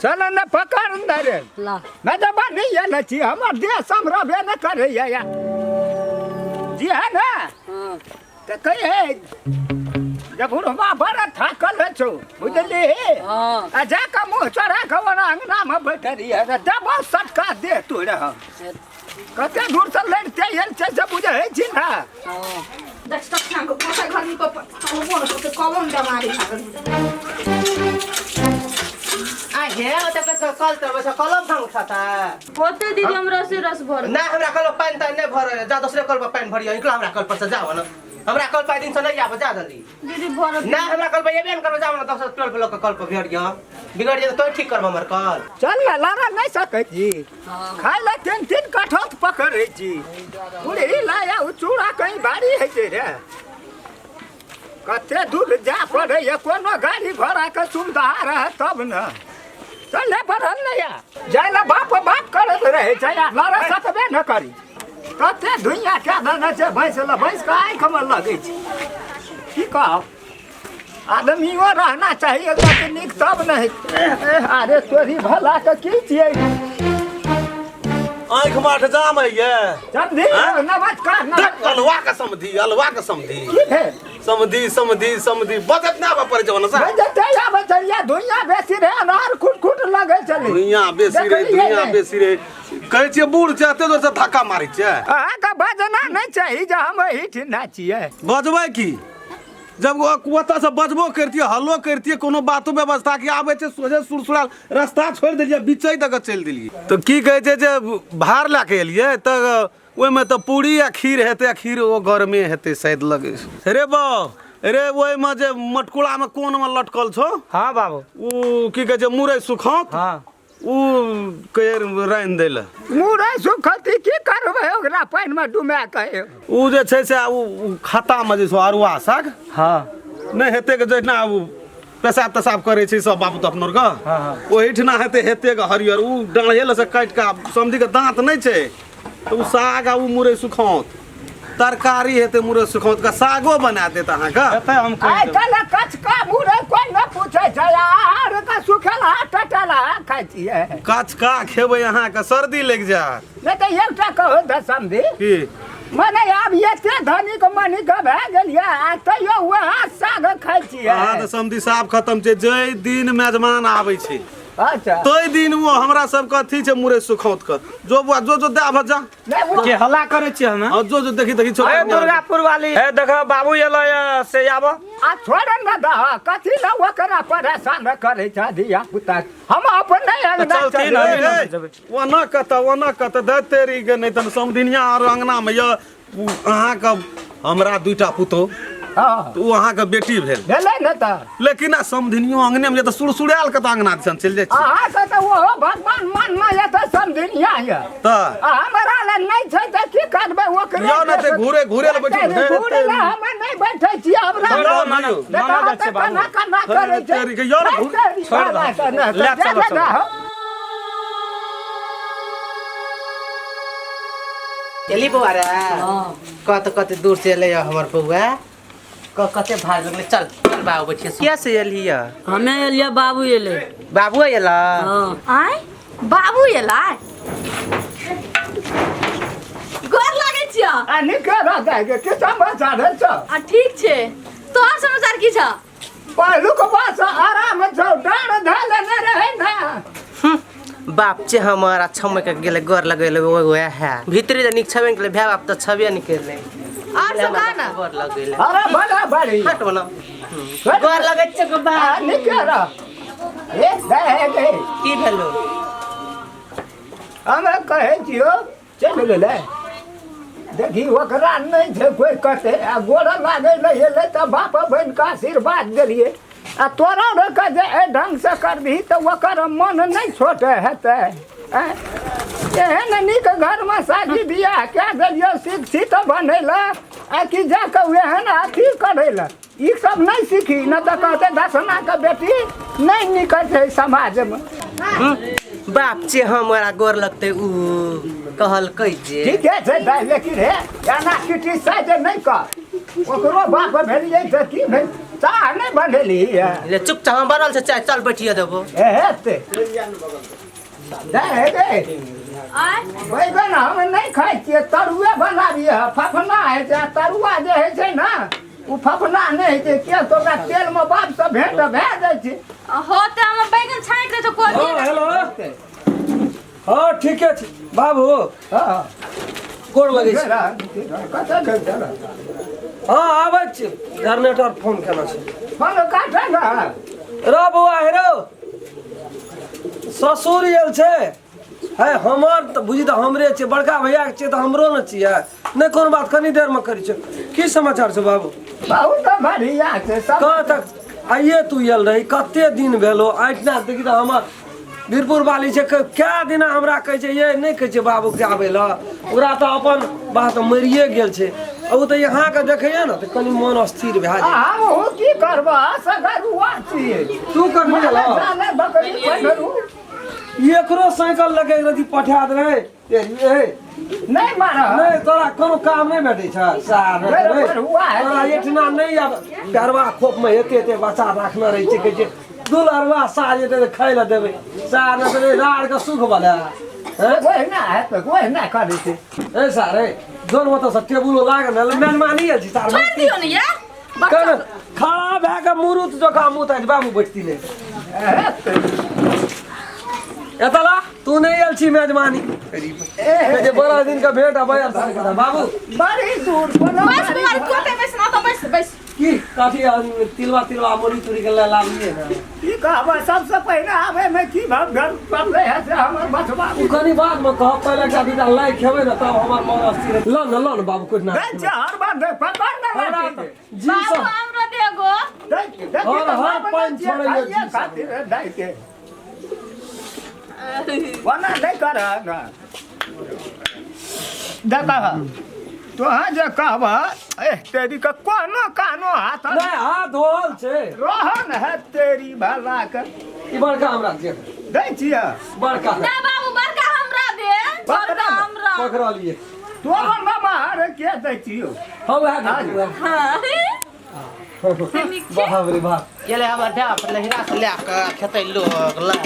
चल ने पकड़ ने रे। ला। मैं तो बात नहीं है ना छी हमर देह समरबे न करे या या जी है ना। हाँ। तो कही है जब बुढ़वा बड़ा थाकल है छौ बुझली। हाँ। आ जा का मुंह चढ़ा के ओना अंगना में बैठल रही है दबो सटका दे तू रह कते दूर से लड़ते आयल छै से बुझै छी ना। हाँ। देख तखना गोसाई घर में को कौन बीमारी लागल। आ हे ओते के कल तर बस कलम भांग उठाता। होते दीदी हम रसे रस भर ना हमरा कल पानी त नहीं भर जा दोसरे कल पर पानी भरियो निकल हमरा कल पर से जाओ न हमरा कल पाई दिन से नहीं आबो जा जल्दी। दीदी भर ना हमरा कल पर एबे न करबो जाओ न दोसर कल पर लोग के कल पर भरियो बिगड़ जे तो ठीक करबो हमर कल। चल ना लड़ा नहीं सकै छी। हाँ। खाय ला तीन तीन कठौत पकड़ै छी मुरही लाया उ चूड़ा कहीं भारी होइ छै रे। कते दूर जा पड़ैया कोनो गाड़ी घोड़ा के सुविधा रहे तब न चले पड़ल ने या जाय ला बाप बाप करैत रहै छै आ लड़ा सकबे न करी कते धुइया कए देने छै भैंस ला भैंस के आँखिमे लगै छै की कहब आदमियो रहना चाहिए कते नीक तब ने हेतै। अरे तोरी भला के की छियै। आँखि माठ जाम है समझी नमस्कार। देख अलवा के समझी अलवा के समझी की भेल समझी समझी समझी बजत ना आबे पड़े छै ओने से। बजते आबै छलियै धुइया बेसी रहै अनार खुट खुट लगै छलै। दुनिया बेसी रे देखलियै दुनिया नहि। बेसी रे कहै छियै बूढ़ छै एते जोर से धक्का मारै छै। अहाँके बजना नहि चाही जे हम एहिठिना छियै। बजबै की जब ओतऽ से बजबो करतियै हल्लो करतियै कोनो बातो व्यवस्था के आबै छै सोझे सुरसुराल रास्ता छोड़ि देलियै बीचे दऽ कऽ चलि देलियै। तऽ की कहै छै जे भार लए कऽ एलियै तऽ ओहिमे तऽ पूरी आ खीर हेतै आ खीर ओ गरमे हेतै शायद लगै छै। रे बौ रे ओहिमे जे मटकुरामे कोनमे लटकल छौ। हाँ बाबू। ओ की कहै छै मुरइ सुखौत। हाँ। ओ के रान्हि दै लए। मुरइ सुखौती की करबै ओकरा पानिमे डुमा कऽ। ओ जे छै से ओ खत्तामे जे छै अरुआ साग। हाँ। नहि हेतै के जहिना ओ पेशाब तेशाब करै छै सब बाबू तऽ अपनो के। हाँ, हाँ। ओहिठिना हेतै हेतै के हरियर ओ डाँढ़े लए से काटि कऽ समधीके दाँत नहि छै तऽ ओ साग आ ओ मुरइ सुखौत तरकारी हेतै मुरइ सुखौत के सागो बना देत अहाँके। हेतै हम कहि आइ देबै। काल्हि कचका मुरइ कोइ नहि पूछै छै आर के सुखेलहा टटलहा खाइ छियै। कचका खेबै अहाँके सर्दी लागि जायत। नहि तऽ एकटा कहू तऽ समधी की मने आब एते धनिक मनिक भए गेलियै आ तैयो वएह साग खाइ छियै। अहाँ तऽ समधी साफ खतम छै जाहि दिन मेजमान आबै छै अच्छा ताहि दिन ओ हमरा सबके अथी छै मुरइ सुखौत के जो बुआ जो जो दए भऽ जा। नहि, ओ के हल्ला करै छियै हमे? हाँ, जो जो देखी देखी छोड़। ए दुर्गापुर वाली ए देख बाबू एलै से आब। आ छोड़ न दह कथी ल ओकरा परेशान करै छै धिया पुता हम अपन नहि अंगना चलती चलबै। न। ए, ए, ओना कतऽ ओना कतऽ दे तेरी के नहि तऽ समधिनिया आर अंगना मे यऽ अहाँके हमरा दुईटा पुतोह हाँ। तऽ ओ अहाँके बेटी भेल भेलै ने तऽ। लेकिन आ समधिनियो अंगने मे जे तऽ सुरसुरायल कतऽ अंगना दिसन चलि जाइ छै। अहाँके तऽ ओहो भगवान मानना यऽ तऽ समधिनिया यऽ। तऽ आ हमरा लए नहि छै तऽ की करबै ओकरे। यौ ने तऽ घूरे घूरे लए बैठू। घूरे लए हम नहि बैठै छियै हमरा। यौ ने यौ। नहि तऽ मामा जाइ छै अहाँ तऽ बाबू। केना केना करै छै। तेरी के यौ ने घूर- तेरी छोड़ि बाबा दह। के ने तऽ लए चलो, जा चलो। दहो। एली बौआ रे। हाँ। कत कत दूर से एलै हमर बौआ कते भार लगलै चल चल बाबू बैठिए। किया से एली है? हमे एलियै बाबू एलै। बाबू एला? हाँ। आय बाबू एला गोर लागै छियौ। आ नीके रह जाय के समाचार है छौ? आ ठीक छै तोहर समाचार की छौ? पहिलुक बात आराम छौ डाँड़ धैले नहि रहै ना। बाप छे हमर आ छमक के गेलै गोर लगेले ओ वएह है भीतरी जे नीक छबे ने केलै भाय बाप तऽ छबे ने केलै। और सब कह ना। गोर लगेले। अरे बड़ा बड़ी। हट बना। गोर लगै छै गो आ बाप। नीके रह। ए दे दे। की भेलो? हम कहै छियौ चलि गेलै देखी ओकरा नहि छै कोइ कते आ गोर लागै लए एलै तऽ बाप बनि कऽ आशीर्वाद देलियै आ तोरा के जे एहि ढङ्गसँ करबिही तऽ ओकर मन नहि छोट हेतै। आँय? एहन नीक घरमे शादी बियाह कए देलियै शिक्षित बनै लए आ कि जाकऽ एहन अथी करै लए ई सब नहि सीखी न तऽ कहतै दसनाके बेटी नहि निकल छै समाजमे। बाप छे हमरा गोर लगतै उ कहलकै जे ठीके छै दाइ लेकिन हे एना क्रिटिसाइज नहि कर ओकरो बाप भेलियै तऽ की भेल। चाह नहि बनेली है ले चुपचाप हम बनल छै चाय चल बैठिए देबो हेतै नहि रे आय बैगन हम नहि खाइ छियै तरुए बनाबियै फफना होइ छै आ तरुआ जे होइ छै ने ओ फफना नहि होइ छै किया तऽ ओकरा तेलमे बापसँ भेंट भए जाइ छै हो तऽ हम बैगन छाँटि दै छौ कोबी हँ हेलो हँ ठीके छै बाबू हँ गोर लगै छै कतऽ गेल हँ आबै छी जनरेटर फोन केने छै फोन काटै ने रौ बौआ हे रौ ससुर आयल छै है हमर तऽ बुझी तऽ हमरे छै बड़का भैयाके छियै तऽ हमरो ने छियै नहि कोनो बात कनी देरमे करै छै की समाचार छै बाबू बहुत बढ़िया छै सब कहाँ तक आइए तू आयल रही कते दिन भेलो आइठना देखी तऽ हमर वीरपुर वाली छै कए दिना हमरा कहै छै ये नहि कहै छै बाबूके आबै लए ओकरा तऽ अपन बात मरिए गेल छै ओ तऽ यहाँके देखैए ने तऽ कनि मन अस्थिर भए जाइ हमहूँ की करबह सगरुआ छियै तू कखन गेलह जाने बकरी पकड़ू एकरो साइकिल लगे रति पठा देबै ए नहि मारह नहि तोरा कोनो काम नहि भेटै छ सार बरोबर हुआ है। तोरा एहिठिना नहि आब गरबा खोपमे एते एते बच्चा राखने रहै छै कहै छै दुलहरुआ सार एते एते खाइ लए देबै सार नहि तऽ राड़के सुख बला हैं? ओहिना हेतै ओहिना करै छै ए सारे जोन ओतऽ से टेबुलो लागल ने मेहमानी आयल छी सार छोड़ि दियौ ने यार कन खड़ा भए कऽ मुरुत जकाँ मुँह ताकि बाबू बैठती नहि हेतै एतऽ ला तू नहि आयल छी मेजबानी कहै छै बड़ा दिन के भेंट अबै आर साल के बाबू बड़ी दूर कोनो बैस कुमार कोते बैस ना तो बैस बैस की काफी तिलवा तिलवा मुड़ी तुड़ी के लालिए ने की कहबै सबसे पहिने आबैमे की भव घर पड़लै है से हमर बचबा ओ कनी बाद में कहब पहिले एकटा दूटा लाइ खेबै ने तब हमर मन अस्थिर हेतै। ल न ल न बाबू कोइ ना दै छै हर बार दै पकड़ ने हमरा लाठी तऽ जी बाबू सब हमरो देगो दै छै दै हर छै हर पानि छोड़ैए खाइए जी सब। खातिर दै छै ओना नहि करह ने देखह तोहाँ जे कहबह एह तेरी के कोनो कानो हाथ नहि हाथ धोअल छै रहन है तेरी भला के ई बड़का हमरा दे दै छियै बड़का ना बाबू बड़का हमरा दे बड़का हमरा पकड़लिए तोरो नमहर के दै छियौ हम वएह दे दियौ, वएह। बाप रे बाप गेलै हमर बाप नहिरा से लए कऽ खेतै लोग ला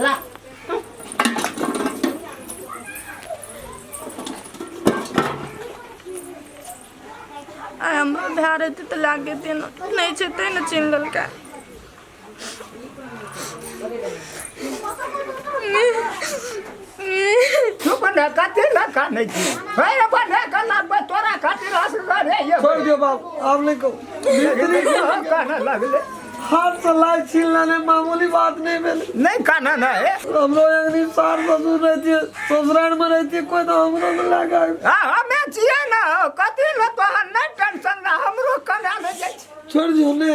ला आइ हमरो भाय रहतै तऽ लए गेतै ने नहि छै तैँ ने चिन्ह लेलकै। चुप ने कथी लए कानै छी फेर बन्हे के लगबै तोरा खातिर असगरे ये छोड़ दियौ बाप आब नहि कहू भीतरी कानऽ लगलै हाथ से लाइ छीन लेने मामूली बात नहीं भेलै नहीं कानऽ ने हे हमरो एक दिन सार ससुर रहतियै ससुराल में रहतियै कोई तो हमरो में लगा हाँ हमे छियै ने कथी लए तोहर नहि टेंशन ने हमरो कना नहि जाइ छै छोड़ दियौ ने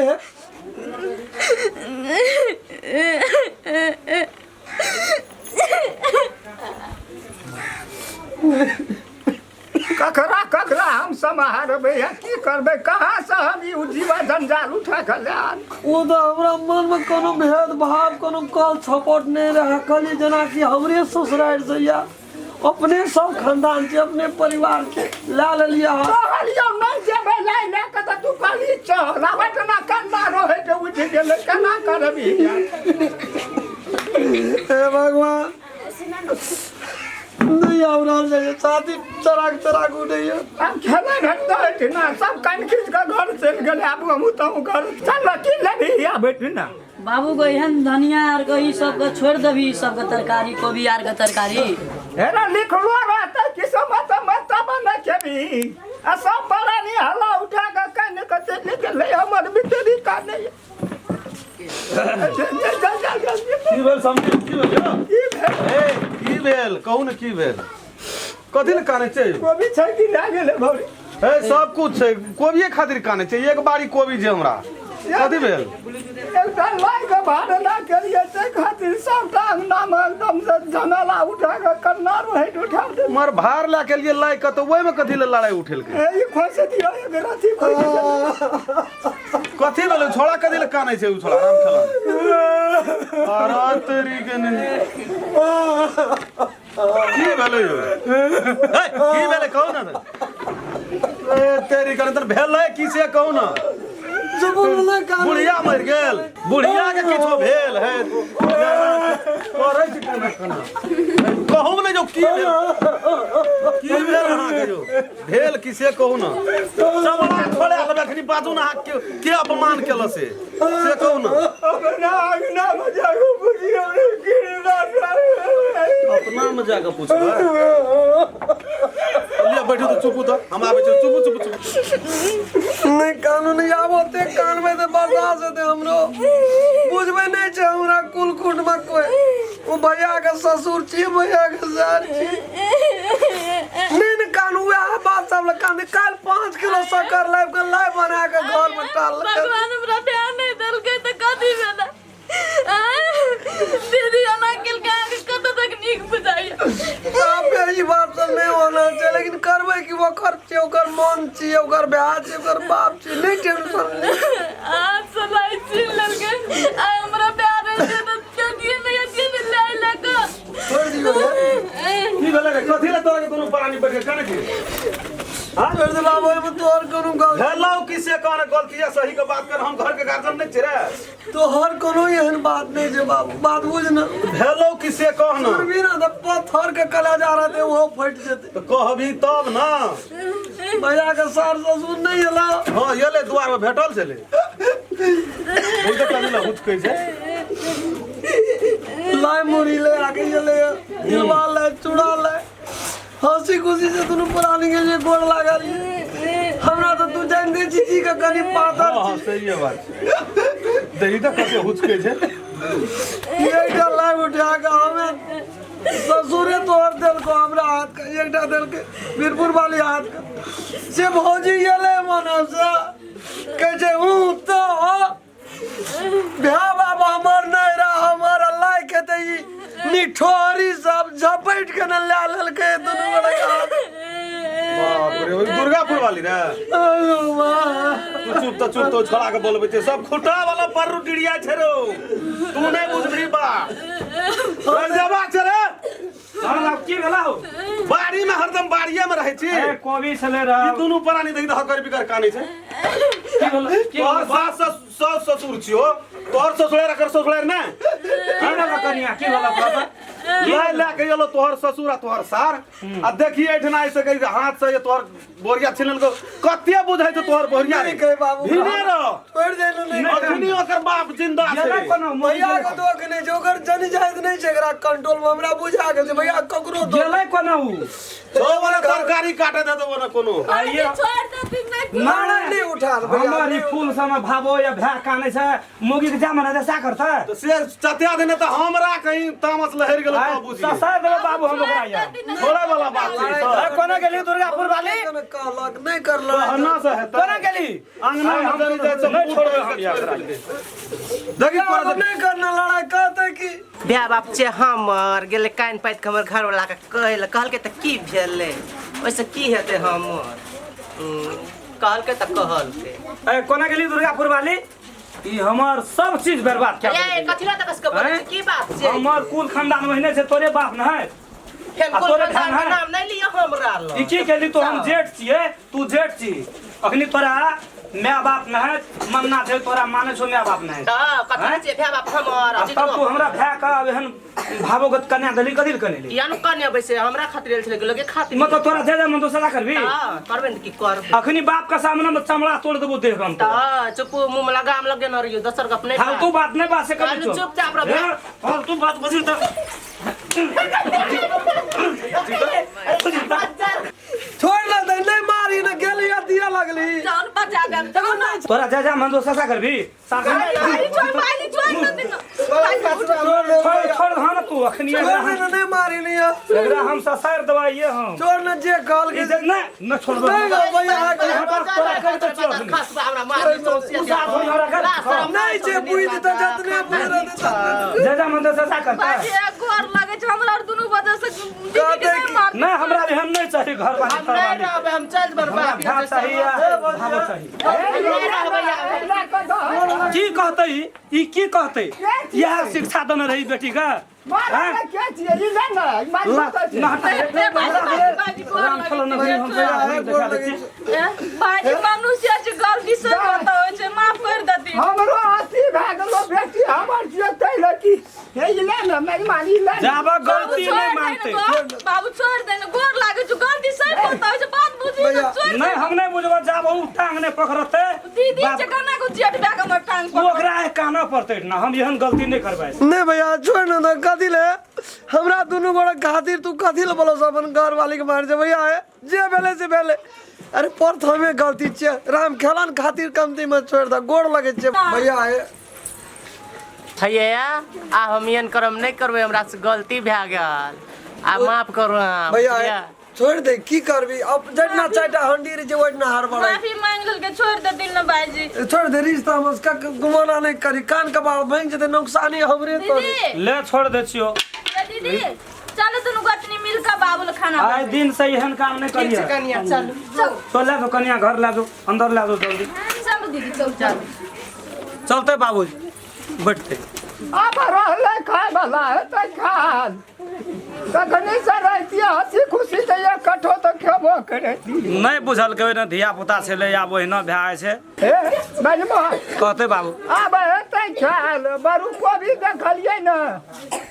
ककरा ककरा हम सम्हारबै आ की करबै कहाँसँ हम ई जीवा जंजाल उठा कऽ लए आन ओ तऽ हमरा मनमे कोनो भेदभाव कोनो कल छपट नहि रहै कहलियै जेनाकि हमरे ससुरारि से या अपने सब खानदान छै अपने परिवार छै लए लेलियै अहाँ कहलियौ नहि जेबै लाइ लए कऽ तऽ तू कहली चल आब एतना कन्ना रहै तऽ उठि गेलै केना करबही हे भगवान नहि आबि रहल छै छाती चराक चराक उठैया आब खेबै घटतै एहिठिना सब कान खींच कऽ घर चलि गेलै आब हमहूँ तहूँ घर चल ने की लेबही आब एहिठिना बाबू को एहन धनिया आर के ई सब के छोड़ देबी ई सब के तरकारी कोबी आर के तरकारी हेरा लिखलो रहतै कि समत मत तब ने खेबही आ सब परानी हल्ला उठा कऽ कान कऽ चलि गेलै हमर बितरी कानै की भेल समझी की भेल यौ? की भेल ए की भेल कहू ने की भेल कथी लए कानै छै कोबी छै कि लए गेलै भौरी ए सब कुछ छै कोबिये खातिर कानै छै एक बारी कोबी छै हमरा कथी भेल एकटा लाइ के भाड़ लए गेलियै ताहि खातिर सबटा अंगनामे एकदम से झमेला उठा कऽ कन्ना रोहित उठा दे मर भार लए के लिए लाइ कऽ तऽ ओहिमे कथी लए लड़ाइ उठेलकै ए, ई खोसि दियौ एक रथी खोसि दियौ। कथी भेलै छोड़ा कथी लए कानै छै उ छोड़ा राम खेला अरे तेरी के ने की भेलै यौ ए, की भेलै कहू ने ए तेरी के ने भेलै की से कहू ने बुढ़िया मरि गेल बुढ़िया के किछो भेल है करै छी केना केना कहू ने जो की भेल की भेल अहाँके जो भेल की से कहू ने चमड़ा खोले लेबै अखनी बाजू ने अहाँ के के अपमान केलक से से कहू ने अपना अंगना में जाके पुछियौ रे गिरना अपना में जाके पुछबै लिअ बैठू तऽ चुपू तऽ हम आबै छी चुपू चुपू चुपू नहि कानून आब ओते कानबै तऽ बर्दाश्त हेतै हमरो बुझबै नहि छै हमरा कुल कुटमे कोइ ओ भैया के ससुर छी भैया के सार छी नहि ने कानू वएह बात सब लए कान काल्हि 5 किलो शक्कर लाबि कऽ लाइ बना कऽ घरमे टालकै भगवान हमरा ध्यान नहि देलकै तऽ कथी भेलै दीदी एना केलकै अहाँके कतऽ तक नीक बुझाइया साफे ई बात सब नहि होना छै लेकिन करबै कि ओकर छै ओकर मन छी ओकर भाय छै ओकर बाप छै नहि टेंशन ले आज सलाई छीन लेलकै आ हमरा प्यार छै तऽ चलिए नहि अथिए नहि लाइ लऽ कऽ छोड़ि दियौ रे की भेलै रे कथी लए तोरा के दुनू प्राणी बैठ के कानै छी छोड़ि दे बाबू ओहिमे तोहर कोनो गलती भेलौ कि से कहने गलती है सही के बात कर हम घर के गार्जियन नहीं छी रे तोहर कोनो एहन बात नहीं छै बाबू बात बुझ न भेलौ कि से कह न सुनबी ना तऽ पत्थर के कलेजा रहते ओहो फटि जेतै तो कहबी तब न भैया के सार ससुर नहीं एला हाँ एलै दुआर में भेटल छलै बोलते कनी ला उठ छै लाइ मुड़ी ले आके गेलै दिलवा ले चूड़ा ले हंसी खुशी से दुनू प्राणी के जे गोर लागल हमरा तऽ तू जान दे छी जी के कनि पातर हाँ हाँ सही है बात दही तऽ कते हुचकै छै एकटा लाइ उठा के हमे ससुरे तोहर देलको हमरा हाथ के एकटा देलके वीरपुर वाली हाथ के से भौजी एलै मने से कहै छै ऊ तो भ्या बाबा हमर नहीं रहा हमर अल्लाह के ते ई निठोरी सब झपट के न ले लेलकै दुनू गोटा के हाथ। बाप रे ओई दुर्गापुर वाली रे अरे वाह। तू चुप तऽ चुप तो छोड़ा के बोलबै छै सब खुटा वाला पर डिरिया छै रो तू नहीं बुझबी बा रंजवा छै रे हाँ, अब की भेला हो बाड़ी में हरदम बाड़िए में रहै छी ए, कोबी छलै ई रह दुनू प्राणी देखि तऽ हकर बिकर कानै छै की भेला की तोहर भेला? सास सास ससुर छियो तोहर ससुरार एकर ससुरार ने की भेला कनिया की भेला बाबा लै लै के एलो तोहर ससुर आ तोहर सार आ देखी एहिठिना आइ सकै हाथ से ये तोहर बोरिया छिनल को कते बुझै छै तोहर बोरिया नहीं कहे बाबू भिने रह छोड़ि देलू नहीं अखनी ओकर बाप जिंदा गेलै छै कोनो मोदी भैया गेलै के दोख नहीं छै ओकर जन जाइत नहीं छै एकरा कंट्रोल में हमरा बुझा गेल छै भैया ककरो दोख गेलै कोनो उ छौ वाला तरकारी काटे दे देबो ना कोनो आइए छोड़ दे नहीं मारा नहीं उठा दे भैया हमर ई फूल सब में भाबो या भै कानै छै मोगी के जा मन हेतै सएह करतै तऽ से चतिया देने तऽ हमरा कहीं तामस लहरि गेलो तऽ बुझी ससार देबै बाबू हम ओकरा यार छोड़े वाला बात छै ई सब। कोना गेली दुर्गापुर वाली नहि कहलक नहि करलक कहना से हेतै कोना गेली अंगना में चलि जाइ छै नहि छोड़बै हम यात्रा देखी आब नहि करना लड़ाई कहतै की भाय बाप छै हमर गेलै कान पाति के हमर घरवला के कहै लए कहलकै तऽ की भेलै ओहिसँ की हेतै हमर कहलकै तऽ कहलकै ए कोना गेली दुर्गापुर वाली ई हमर सब चीज बर्बाद कए ए देलकै। कथी लए तकस के बोलै छी? की बात छै हमर कुल खानदान ओहिने छै तोरे बाप न है फेर आ कुल तोरे खानदान के खानदान? नाम नहि लिअ हमरा लग ई की केली तो हम जेठ छियै तू जेठ छी अखनी तोरा माय बाप न है मन्ना छै तोरा माने छौ माय बाप न है तऽ कथी हैं? छै भाय बाप हमर आ तब तू हमरा भाय के अब एहन भावोगत कन्या देली कथी लए कनेली किया न कन्या बैसे हमरा खातिर आयल छलै लोके खातिर मतलब तोरा जे जे मन तो सजा करबी हँ करबै ने की करबै अखनी बाप के सामने में चमड़ा तोड़ देबो देह के हम तोरा। तऽ चुप मुँह में लगाम लगेने रहियो दोसर गप नहि फालतू बात नहीं बात से कभी कहलू चुपचाप रह ए, फालतू बात बजी तऽ छोड़ ले दे नहीं मारी न गेली आ दिया लगली जान बचा दे एगो नहीं तोरा जे जे मन तो सजा करबी साथ में भाई छोड़ भाई छोड़ दे ना छोड़ दे छोड़ छोड़ हाँ ना तू अखनी छोड़ एकरा दे हम न नहीं मारी नहीं है। एकरा हम ससार दवाइए हम छोड़ न जे कहल ई के जे नहीं न छोड़ दो नहीं गो भैया के तोरा कहि तऽ छियौ अखनी। हमरा मार तू साफ हो हमरा कर नहीं छे बुझ त जतने बुझ रहते ततने जे जे मन तो सजा करता भाई एक घर लगे छै हमरा और दुनू वजह से दीदी के नहीं मार नहीं हमरा एहन नहीं चाही घर वाली हम नहीं घरवाली। रहबै हम चलि जेबै हमरा बाप भाय चाही आ भावो चाही की कहतै ई? ई की कहतै इएह शिक्षा देने रही बेटी के मारे के छियै ई नहि ने मानू तऽ छै। राम खेलो न हम पैरा देखा दै छी। भाईजी मनुष्य छै, गलती से होता होइ छै, माफ कर देती। हमरो अथी भए गेलो बेटी हमर छियै तै लए की हे ई ले ने मेजबानी ले ने। जाबऽ गलती नहि मानतै। बाबू छोड़ दे ने, गोर लागे छौ, गलती सही होता होइ छै, बात बुझी ने, छोड़। नहि, हम नहि बुझबऽ, जाबऽ ओ टांग नहि पकड़तै। दीदी छै कना को जेठ भए के हमर टांग ओ पकड़। ओकरा कानऽ पड़तै ने, हम एहन गलती नहि करबै। नहि भैया छोड़ ने दे, कथी ले हमरा दुनू गोड़ा खातिर तू कथी ले बोलो अपन घर वाली के मार जे भैया है जे भेलै से भेलै। अरे प्रथमे गलती छियै राम खेलन खातिर कमती में छोड़ दे, गोड़ लगै छियै भैया है। भैया आ हम एहन करम नहि करबै, हमरा से गलती भए गेल, आ माफ करू अहाँ। भैया छोड़ दे, की करबी अब जतना चारिटा हंडी रहे छै ओहिना हड़बड़ाइ। माफी मांग लेलकै, छोड़ दे ना भाईजी। छोड़ दे रिश्ता हम उसका गुमाना नहीं करी, कान के बाल भांग जेतै नुकसानी हमरे तो। दीदी ले छोड़ दे छियो। दीदी चलो दुनू गोतनी मिल के बाबू ले खाना आइ दिन से एहन काम नहीं करिए। कनिया चलू तो ले दो कनिया, घर ला दो, अंदर ला दो जल्दी। चलो दीदी चल चल चलते बाबूजी बैठते। आब रहलै खाय वाला हेतै खाल तखने से रहितियै हँसी खुशी तऽ एक कट्ठो तऽ खेबो करैती। नहीं बुझल के ना धिया पुता छलै आब ओहिना भए जाइ छै। हे बजमा कहते बाबू आब हेतै खाल बरू कोबी देखलियै ने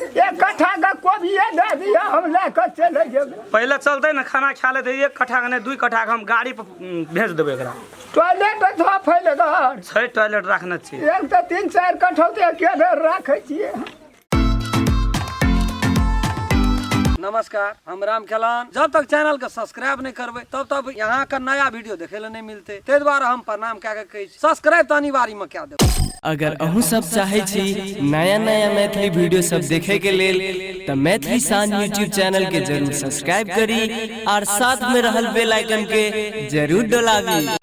एक कट्ठा के कोबिये दए दिअ हम लए कऽ चलि जेबै। पहिले चलते ने खाना खा लेते, एक कट्ठा के नहीं 2 कट्ठा के हम गाड़ी पर भेज देबै एकरा। टॉयलेट छौ फैलगर छै, टॉयलेट राखने छियै। एक तऽ 3-4 कट्ठा तऽ एके बेर राखै छियै। नमस्कार, हम राम खेलान। जब तक चैनल के सब्सक्राइब नहीं करबे तब तक यहाँ का नया वीडियो देखे ला नहीं मिलते, ते द्वारा हम प्रणाम कए के कहै छी सब्सक्राइब तऽ अनिवार्य में कए देब। अगर अहूँ सब चाहे छी नया नया मैथिली वीडियो सब देखे के लेल तऽ मैथिली शान यूट्यूब चैनल के जरूर सब्सक्राइब करी और साथ में रहल बेल आइकन के जरूर डोलाबी।